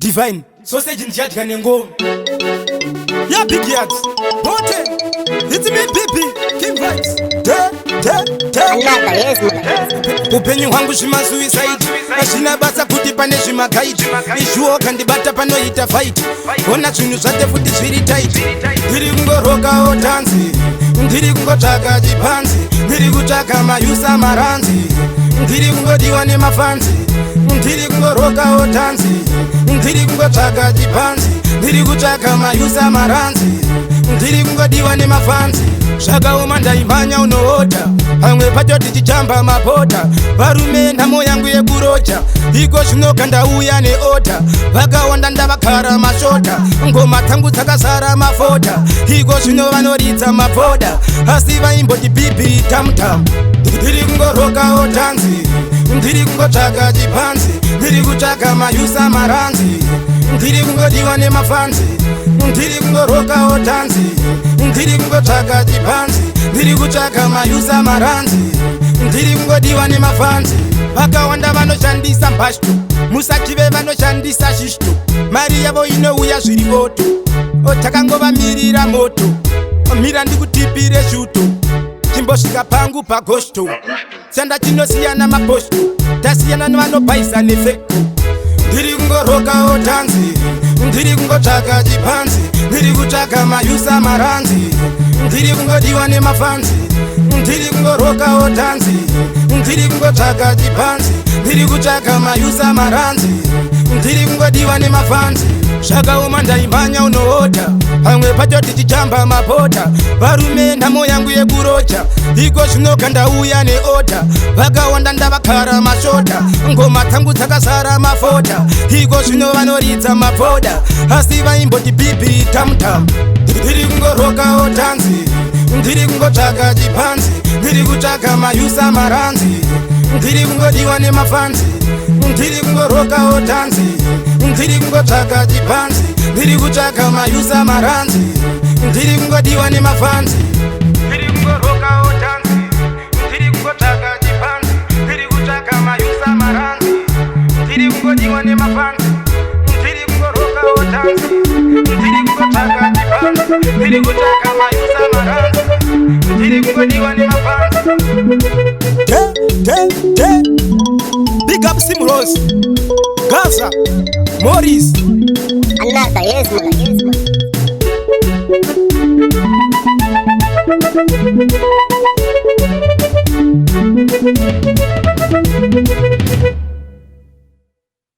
Divine sausage ndichadya nengoma ya big yards bote. It's me, BB King Vibes, de de de. Another, yes, man. Upenyu hwangu zvimasuicide, hazvina basa kuti pane zvimagaiti. Izhuwo kandibata panoita fight, ona zvinhu zvate futi zviri tight. Ndiri kungorokawo tanzi, ndiri kungotsvaka chipanzi, ndiri kutsvaka mayusa maranzi, ndiri kungodiwa nemafanzi. Ndiri kungorokawo tanzi, ndiri kungotsvaka chipanzi, ndiri kutsvaka mayusa maranzi, ndiri kungodiwa nemafanzi. Zvakaoma, ndaimhanya unoodha, pamwe pacho tichichamba mabhodha. Varume, nhamo yangu yekuroja iko zvinoga, ndauya neorder. Vakawanda ndavakara mashota, ngoma dzangu dzakazara mafodha. Iko zvino vanoridza mabhodha, asi vaimboti bibi tamtam. Ndiri kungorokawo tanzi, ndiri kungotsvaka chipanzi, ndiri kutsvaka mayusa maranzi, ndiri kungodiwa nemafanzi. Ndiri kungorokawo tanzi, ndiri kungotsvaka chipanzi, ndiri kutsvaka mayusa maranzi, ndiri kungodiwa nemafanzi. Vakawanda vanoshandisa mbashto, musachive vanoshandisa shishto. Mari yavo inouya zviri auto, takangovamirira moto. Mira ndikutipire shuto, chimbosvika pangu pagosto. Chanda chinosiyana maposto, tasiyana nevanobhaisa nefeko. Ndiri kungorokawo tanzi, ndiri kungotsvaka chipanzi, ndiri kutsvaka mayusa maranzi, ndiri kungodiwa nemafanzi. Ndiri kungorokawo tanzi, ndiri kungotsvaka chipanzi, ndiri kutsvaka mayusa maranzi, ndiri kungodiwa nemafanzi. Zvakaoma, ndaimhanya unoodha, pamwe pacho tichichamba mabhodha. Varume, nhamo yangu yekuroja iko zvinoga, ndauya neorder. Vakawanda ndavakara mashota, ngoma dzangu dzakazara mafodha. Iko zvino vanoridza mabhodha, asi vaimboti bibi tamtam. Ndiri kungorokawo tanzi, ndiri kungotsvaka chipanzi, ndiri kutsvaka mayusa maranzi, ndiri kungodiwa nemafanzi. Ndiri kungorokawo tanzi, ndiri kungotsvaka chipanzi, ndiri kutsvaka mayusa maranzi, ndiri kungodiwa nemafanzi. Ndiri kungorokawo tanzi, ndiri kungotsvaka chipanzi, ndiri kutsvaka mayusa maranzi, ndiri kungodiwa nemafanzi. Ndiri kungorokawo tanzi, ndiri kungotsvaka chipanzi, ndiri kutsvaka mayusa maranzi, ndiri kungodiwa nemafanzi. De de de. Big up Simros, Gaza Morris. Another, yes, man. Yes, man.